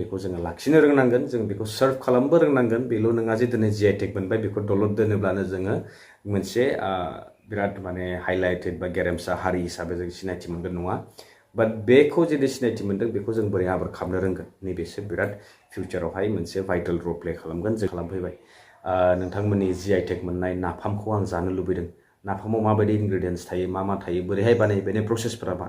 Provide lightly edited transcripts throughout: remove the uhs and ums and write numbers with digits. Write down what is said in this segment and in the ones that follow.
बेखौ जोङो लाखिनो रोंनांगोन जों बेखौ सार्भ खालामबो रोंनांगोन बेल' नङा जे दिनै जि आइ टेग मोनबाय बेखौ दलद दोनोब्लानो जोङो मोनसे बिराद माने हाइलाइटेड बा गेरेमसा हारि हिसाबै जों सिनायथि मोनगोन नङा बाट बेखौ जुदि सिनायथि मोनदों बेखौ जों बोरै आबाद खालामनो रोंगोन नैबेसो बिराद फिउचारावहाय मोनसे भाइटेल रल प्ले खालामगोन जों खालामफैबाय नोंथांमोननि जि आइ टेग मोननाय नाफामखौ आं जानो लुबैदों नाफामाव माबायदि इनग्रेडियेन्ट्स थायो मा थायो बोरैहाय बानायो बेनि प्रसेसफोरा मा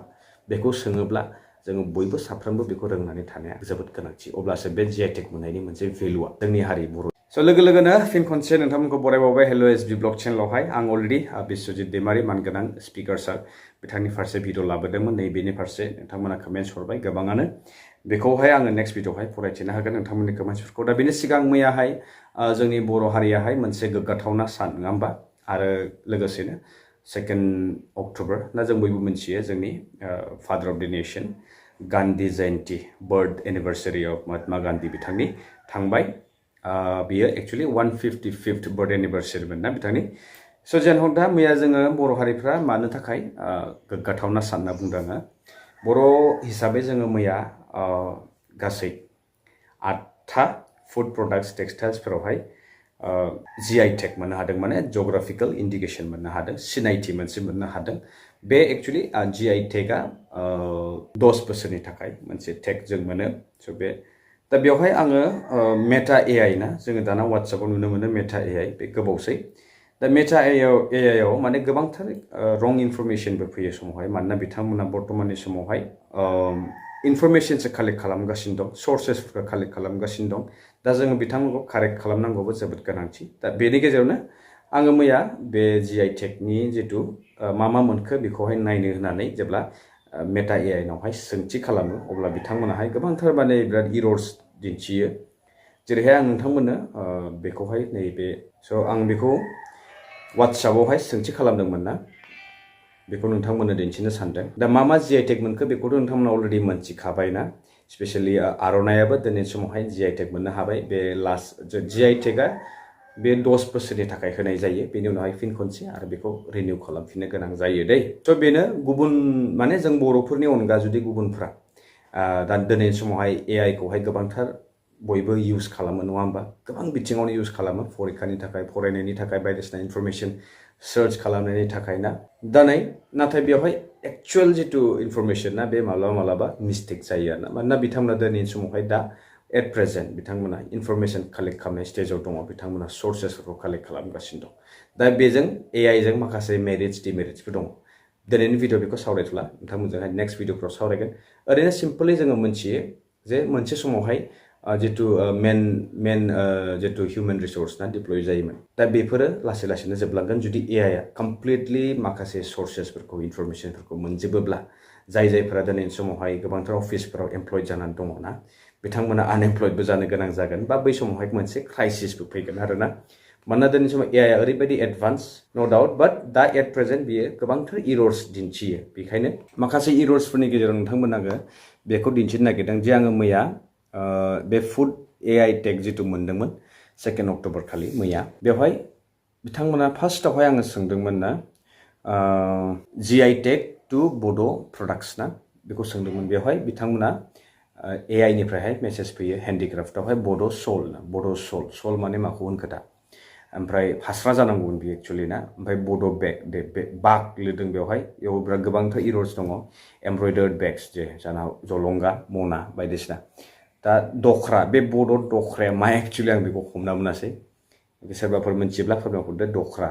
बेखौ सोङोब्ला जोङो बयबो साफ्रोमबो बेखौ रोंनानै थानाया जोबोद गोनांथि अब्लासो बे जि आइ टेग मोननायनि मोनसे भेलुआ जोंनि हारि बर' लोगो लोगोनो फिन खनसे नोंथांमोनखौ बरायबावबाय हेल्ल'एसबि ब्लग चेनेलावहाय आं अलरेडि बिश्वजित दैमारि मानगोनां स्पिकार सार बिथांनि फारसे भिडिअ लाबोदोंमोन नैबेनि फारसे नोंथांमोना कमेन्ट्स हरबाय गोबाङानो बेखौहाय आङो नेक्स्ट भिडिअआवहाय फरायथिनो हागोन नोंथांमोननि कमेन्ट्सफोरखौ दा बेनि सिगां मैयाहाय जोंनि बर' हारियाहाय मोनसे गोग्गाथावना सान नङा होमबा आरो लोगोसेनो 2 अक्ट'बर ना जों बयबो मिथियो जोंनि father of the nation Gandhi Jayanti birth anniversary of Mahatma Gandhi बिथांनि थांबाय बियो एक्चुअली 155th बार्थ एनिभार्सारिमोन ना बिथांनि स' जेन हक दा मैया जोङो बर' हारिफ्रा मानो थाखाय गोग्गाथावना सान होनना बुंदों आङो बर' हिसाबै जोङो मैया गासै 8था फुड प्रडाक्ट्स टेक्सटाइल्सफोरावहाय जि आइ टेग मोननो हादों माने जग्राफिकेल इन्डिकेसन मोननो हादों सिनायथि मोनसे मोननो हादों बे एक्चुअली जि आइ टेगआ 10 बोसोरनि थाखाय मोनसे टेग जों मोनो स' बे दा बेवहाय आङो मेटा एआइ ना जोङो दाना वाट्सएपआव नुनो मोनो मेटा एआइ बे गोबावसै दा मेटा एआइआव माने गोबांथार रं इनफरमेसनबो फैयो समावहाय मानोना बिथांमोना बर्तमाननि समावहाय इनफरमेसनसो कालेक्ट खालामगासिनो दं सर्सेसफोरखौ कालेक्ट खालामगासिनो दं दा जोङो बिथांमोनखौ कारेक्ट खालामनांगौबो जोबोद गोनांथि दा बेनि गेजेरावनो आङो मैया बे जि आइ टेगनि जितु मा मोनखो बेखौहाय नायनो होननानै जेब्ला मेटा एआइनावहाय सोंथि खालामो अब्ला बिथांमोनाहाय गोबांथार माने बिराद इरर्स दिन्थियो जेरैहाय आं नोंथांमोननो बेखौहाय नैबे स' आं बेखौ वाट्सएपआवहाय सोंथि खालामदोंमोन ना बेखौ नोंथांमोननो दिन्थिनो सानदों दा मा जि आइ टेग मोनखो बेखौथ' नोंथांमोना अलरेडि मोनथिखाबाय ना स्पेशेलि आर'नायाबो दिनैनि समावहाय जि आइ टेग मोननो हाबाय बे लास्ट जि आइ टेगआ बे 10 बोसोरनि थाखाय होनाय जायो बेनि उनावहाय फिन खनसे आरो बेखौ रिनिउ खालामफिननो गोनां जायो दै स' बेनो गुबुन माने जों बर'फोरनि अनगा जुदि गुबुनफ्रा दा दिनैनि समावहाय एआइ खौहाय गोबांथार बयबो इउज खालामो नङा होमबा गोबां बिथिङावनो इउज खालामो फरिखानि थाखाय फरायनायनि थाखाय बायदिसिना इनफरमेसन सार्च खालामनायनि थाखाय ना नाथाय बेवहाय एक्चुअल जितु इनफरमेसन ना बे मालाबा मिस्टेक जायो आरोना मानोना बिथांमोना दिनैनि समावहाय दा एट प्रेजेन्ट बिथांमोना इनफरमेसन कालेक्ट खालामनाय स्टेजाव दङ बिथांमोना सर्सेसफोरखौ कालेक्ट खालामगासिनो दं दा बेजों एआइजों माखासे मेरिट्स डिमेरिट्सफोर दङ दिनैनि भिडिअ बेखौ सावरायथ'ला नोंथांमोनजोंहाय नेक्स्ट भिडिअफ्राव सावरायगोन ओरैनो सिम्पलि जोङो मोनथियो जे मोनसे समावहाय जितु मेन जितु हिउमेन रिसोर्स ना डिप्लय जायोमोन दा बेफोरो लासै लासैनो जोबलांगोन जुदि एआइआ कमप्लिटलि माखासे सर्सेसफोरखौ इनफरमेसनफोरखौ मोनजोबोब्ला जायफोरा दिनैनि समावहाय गोबांथार अफिसफोराव एमप्लयड जानानै दङ ना बिथांमोना आनएमप्लयडबो जानो गोनां जागोन बा बै समावहाय मोनसे क्राइसिसबो फैगोन आरोना मानोना दिनैनि समाव एआइआ ओरैबायदि एडभान्स नो डाउट बाट दा एट प्रेजेन्ट बियो गोबांथार इरर्स दिन्थियो बेखायनो माखासे इरर्सफोरनि गेजेराव नोंथांमोनाबो बेखौ दिन्थिनो नागिरदों जे आङो मैया बे फुड एआइ टेग जितु मोनदोंमोन 2 अक्ट'बर खालि मैया बेवहाय बिथांमोना फार्स्टआवहाय आङो सोंदोंमोन ना जि आइ टेग टु बड' प्रडाक्ट्स ना बेखौ सोंदोंमोन बेवहाय बिथांमोना एआइ निफ्रायहाय मेसेज फैयो हेन्डिक्राफ्टआवहाय बड' सल माने माखौ होनखो दा ओमफ्राय फास्रा जानांगौमोन बे एक्चुअलि ना ओमफ्राय बड' बाग लिरदों बेवहाय बेयाव बिराद गोबांथार इरर्स दङ एमब्रयडार्ड बेग्स जे जाना जलंगा मना बायदिसिना दा दख्रा बे बड' दख्राया मा एक्चुअलि आं बेखौ हमना मोनासै सोरबाफोर मिथियोब्ला फोरमायहरदो दख्रा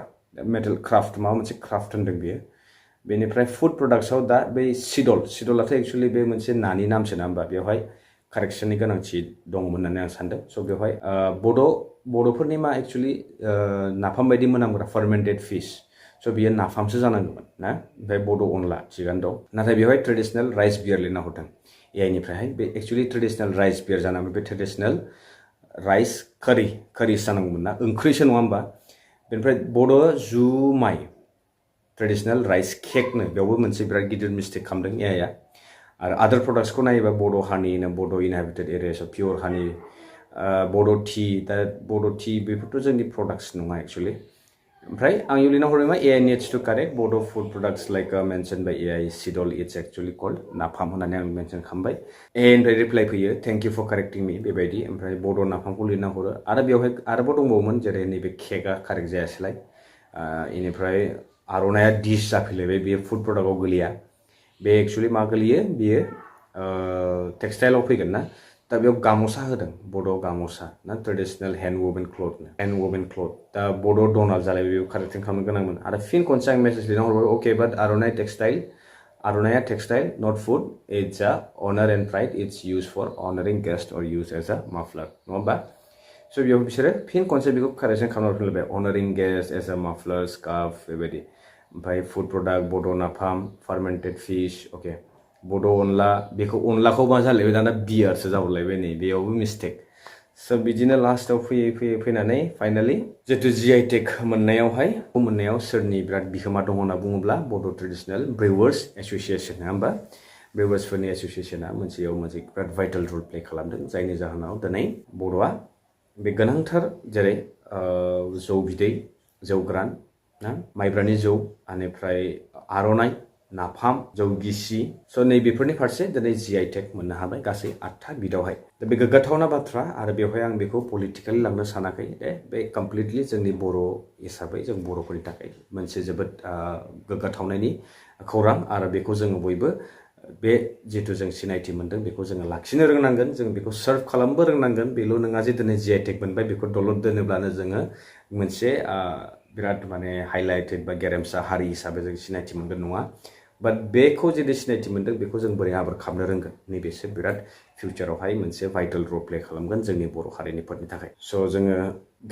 मेटेल क्राफ्ट माबा मोनसे क्राफ्ट होनदों बेयो बेनिफ्राय फुड प्रडाक्ट्सआव दा बै सिडलाथ' एक्चुअलि बे मोनसे नानि नामसो ना होमबा बेवहाय कारेक्सननि गोनांथि दङमोन होननानै आं सानदों स' बेवहाय बड'फोरनि मा एक्चुअलि नाफाम बायदि मोनामग्रा फार्मेन्टेड फिश स' बियो नाफामसो जानांगौमोन ना ओमफ्राय बड' अनला थिगानो दं नाथाय बेवहाय ट्रेडिसनेल राइस बियार लिरना हरदों एआइ निफ्रायहाय बे एक्चुअलि ट्रेडिसनेल राइस बियार जानांगौ बे ट्रेडिसनेल राइस कारिस जानांगौमोन ना ओंख्रिसो नङा होमबा बेनिफ्राय बड' जुमाइ ट्रेडिसनेल राइस केकनो बेयावबो मोनसे बिराद गिदिर मिस्टेक खालामदों एआइआ आरो आदार प्रडाक्ट्सखौ नायोबा बड' हानि बड' इनहेबिटेड एरियास पियर हानि बड' टि दा बड' टि बेफोरथ' जोंनि प्रडाक्ट्स नङा एक्चुअलि ओमफ्राय आं इउलिना हरैमा AI needs to correct both of food products like mentioned by AI Sidol it's actually called Napham होननानै आं मेनसन खालामबाय ओमफ्राय रिप्लाइ फैयो थेंक इउ फर कारेक्टिं मी बेबायदि ओमफ्राय बड' नाफामखौ लिरना हरो आरो बेवहाय आरोबाव दंबावोमोन जेरै नैबे केकआ कारेक्ट जायासैलाय इनिफ्राय आर'नाइया डिश जाफैलायबाय बेयो फुड प्रडाक्टआव गोलैया बे एक्चुअलि मा गोलैयो बेयो टेक्सटाइलाव फैगोन ना दा बेयाव गाम'सा होदों बड'आव गाम'सा ना ट्रेडिसनेल हेन्ड वुभेन क्लथ दा बड'आव डनाल जालायबाय बेयाव कारेक्टिं खालामनो गोनांमोन आरो फिन खनसे आं मेसेज लिरना हरबाय अके बाट आर'नाइया textile not food it's a honour and pride it's use for honouring guest or use as a muffler नङा होमबा स' बेयाव बिसोरो फिन खनसे बेखौ कारेक्सन खालामना हरफिनलायबाय अनारिं गेस्ट एज अ माफलार स्कार्फ बेबायदि ओमफ्राय फुड प्रडाक्ट बड' नाफाम फार्मेन्टेड फिश अके बड' अनला बेखौ अनलाखौ मा जालायबाय दाना बियारसो जाहरलायबाय नै बेयावबो मिस्टेक स' बिदिनो लास्टआव फैनानै फाइनालि जितु GI टेग मोननायाव सोरनि बिराद बिहोमा दङ होनना बुङोब्ला बड' ट्रेडिसनेल ब्रेवार्स एस'सिएसन नङा होमबा ब्रेवार्सफोरनि एस'सिएसना मोनसे बिराद भाइटेल रल प्ले खालामदों जायनि जाहोनाव दिनै बर'आ बे गोनांथार जेरै जौ बिदै जौ गोरान ना माइब्रानि जौ बेनिफ्राय आर'नाइ नाफाम जौ गिसि स' नैबेफोरनि फारसे दिनै GI टेग मोननो हाबाय गासै 8था बिदावहाय दा बे गोग्गाथावना बाथ्रा आरो बेवहाय आं बेखौ पलिटिकेलि लांनो सानाखै बे कमप्लिटलि जोंनि बर' हिसाबै जों बर'फोरनि थाखाय मोनसे जोबोद गोग्गाथावनायनि खौरां आरो बेखौ जोङो बयबो बे जितु जों सिनायथि मोनदों बेखौ जोङो लाखिनो रोंनांगोन जों बेखौ सार्भ खालामबो रोंनांगोन बेल' नङा जे दिनै GI टेग मोनबाय बेखौ दलद दोनोब्लानो जोङो मोनसे बिराद माने हाइलाइटेड बा गेरेमसा हारि हिसाबै जों सिनायथि मोनगोन नङा बाट बेखौ जुदि सिनायथि मोनदों बेखौ जों बोरै आबाद खालामनो रोंगोन नैबेसो बिराद फिउचारावहाय मोनसे भाइटेल रल प्ले खालामगोन जोंनि बर' हारिनिफोरनि थाखाय स' जोङो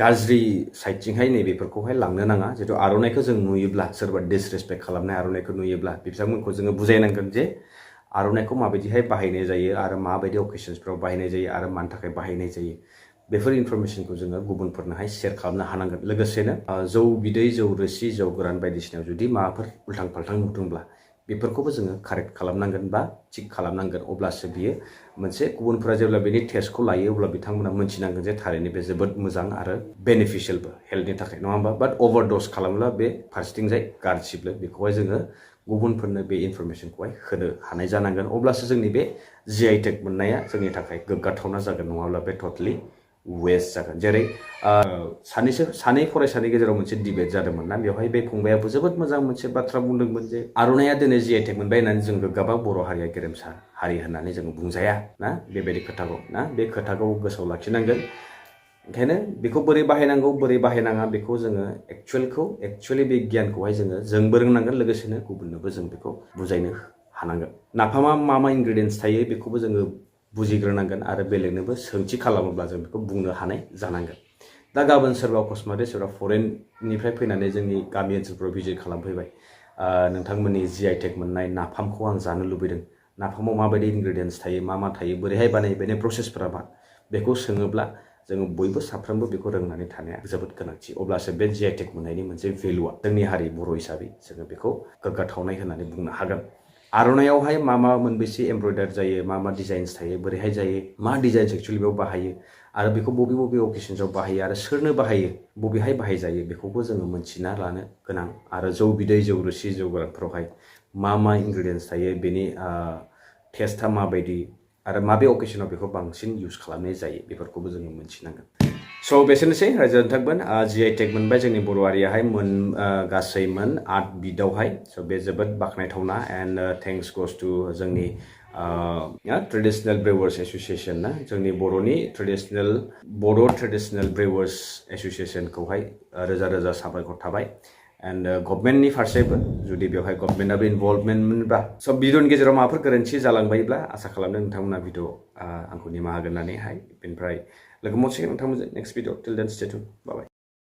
गाज्रि साइडथिंहाय नैबेफोरखौहाय लांनो नाङा जितु आर'नाइखौ जों नुयोब्ला सोरबा डिसरेसपेक्ट खालामनाय आर'नाइखौ नुयोब्ला बिथांमोनखौ जोङो बुजायनांगोन जे आर'नाइखौ माबायदिहाय बाहायनाय जायो आरो माबायदि अकेशन्सफ्राव बाहायनाय जायो आरो मानि थाखाय बाहायनाय जायो बेफोर इनफरमेसनखौ जोङो गुबुनफोरनोहाय शेयार खालामनो हानांगोन लोगोसेनो जौ बिदै जौ रोसि जौ गोरान बायदिसिनायाव जुदि माबाफोर उल्थां फाल्थां नुदोंब्ला बेफोरखौबो जोङो कारेक्ट खालामनांगोन बा थिक खालामनांगोन अब्लासो बियो मोनसे गुबुनफोरा जेब्ला बेनि टेस्टखौ लायो अब्ला बिथांमोना मोनथिनांगोन जे थारैनो बे जोबोद मोजां आरो बेनिफिशियेलबो हेल्थनि थाखाय नङा होमबा बाट अभारड'स खालामब्ला बे फारसेथिंजाय गाज्रिबो बेखौहाय जोङो गुबुनफोरनो बे इनफरमेसनखौहाय होनो हानाय जानांगोन अब्लासो जोंनि बे GI टेग मोननाया जोंनि थाखाय गोग्गाथावना जागोन नङाब्ला बे टटलि वेस्ट जागोन जेरै सानै फरायसानि गेजेराव मोनसे डिबेट जादोंमोन ना बेवहाय बे फंबायाबो जोबोद मोजां मोनसे बाथ्रा बुंदोंमोन जे आर'नाइया दिनै GI टेग मोनबाय होननानै जों गोग्गाबा बर' हारिया गेरेमसा हारि होननानै जों बुंजाया ना बेबायदि खोथाखौ ना बे खोथाखौ गोसोआव लाखिनांगोन ओंखायनो बेखौ बोरै बाहायनांगौ बोरै बाहायनाङा बेखौ जोङो एक्चुअलि बे गियानखौहाय जोंबो रोंनांगोन लोगोसेनो गुबुननोबो जों बेखौ बुजायनो हानांगोन नाफामा मा इनग्रेडियेन्ट्स थायो बेखौबो जोङो बुजिग्रोनांगोन आरो बेलेगनोबो सोंथि खालामोब्ला जों बेखौ बुंनो हानाय जानांगोन दा गाबोन सोरबा अकस्मातै सोरबा फरेननिफ्राय फैनानै जोंनि गामि ओनसोलफोराव भिजिट खालामफैबाय नोंथांमोननि GI टेग मोननाय नाफामखौ आं जानो लुबैदों नाफामाव माबायदि इनग्रेडियेन्ट्स थायो मा थायो बोरैहाय बानायो बेनि प्रसेसफोरा मा बेखौ सोङोब्ला जोङो बयबो साफ्रोमबो बेखौ रोंनानै थानाया जोबोद गोनांथि अब्लासो बे GI टेग मोननायनि मोनसे भेलुआ जोंनि हारि बर' हिसाबै जोङो बेखौ गोग्गाथावनाय होननानै बुंनो हागोन आर'नाइयावहाय मा मोनबेसे एमब्रयडारि जायो मा डिजाइन्स थायो बोरैहाय जायो मा डिजाइन्स एक्चुअलि बेयाव बाहायो आरो बेखौ बबे अकेशन्सआव बाहायो आरो सोरनो बाहायो बबेहाय बाहायजायो बेखौबो जोङो मोनथिना लानो गोनां आरो जौ बिदै जौ रोसि जौ गोरानफोरावहाय मा इनग्रेडियेन्ट्स थायो बेनि टेस्टआ माबायदि आरो माबे अकेशनाव बेखौ बांसिन इउज खालामनाय जायो बेफोरखौबो जोङो मोनथिनांगोन स' बेसेनोसै रायजो नोंथांमोन GI टेग मोनबाय जोंनि बर' हारियाहाय गासै 8 बिदावहाय स' बे जोबोद बाख्नायथावना एन्ड थेंक्स गस टु जोंनि ट्रेडिसनेल ब्रेवार्स एस'सिएसन ना जोंनि बर'नि बर' ट्रेडिसनेल ब्रेवार्स एस'सिएसनखौहाय रोजा रोजा साबायखर थाबाय एन्ड गभर्नमेन्टनि फारसेबो जुदि बेवहाय गभर्नमेन्टआबो इनभल्भमेन्ट मोनबा स' भिडिअनि गेजेराव माबाफोर गोरोन्थि जालांबायब्ला आसा खालामदों नोंथांमोना भिडिअ आंखौ निमाहा होगोन होननानैहाय बेनिफ्राय लोगो मोनसिगोन नोंथांमोनजों नेक्स्ट भिडिअ टिल देन स्टे टिउन बाय